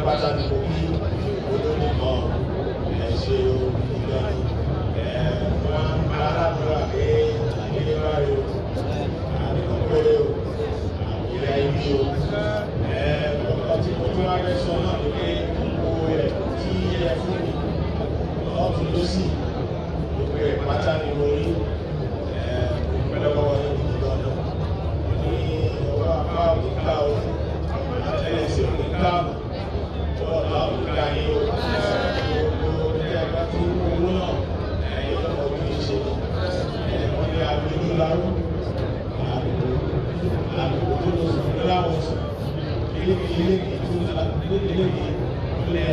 Pátá ni mo kí olórí kan. Ẹ ṣe o ìgbà ẹ wọn aládùúrà pé ilé báyìí o, àdìgbò péré o, ilẹ̀ ibi o. Ẹ ọkọ tí mo tún wá fẹ́ sọ náà ni pé gbogbo ẹ̀ tí ẹ fún mi lọ́tún lọ́sì, gbogbo ẹ̀ pátá ni mo rí. Ẹ mo dúpẹ́ lọ́wọ́ yín gidi gan-an ní ọwọ́ apá òní ká o, àtẹ́lẹsẹ̀ òní ká o, ọwọ́ ọ̀tá òní ká yín o. Gbogbo tẹ́ ẹ bá ti ń owó náà, ẹ yóò lọ bí ṣe ẹ wọ́n ní agbẹjọ́ larú àdùkù àdùkù tó lọ sùn láwọn sùn eléyìí eléyìí tó eléyìí tó lẹ.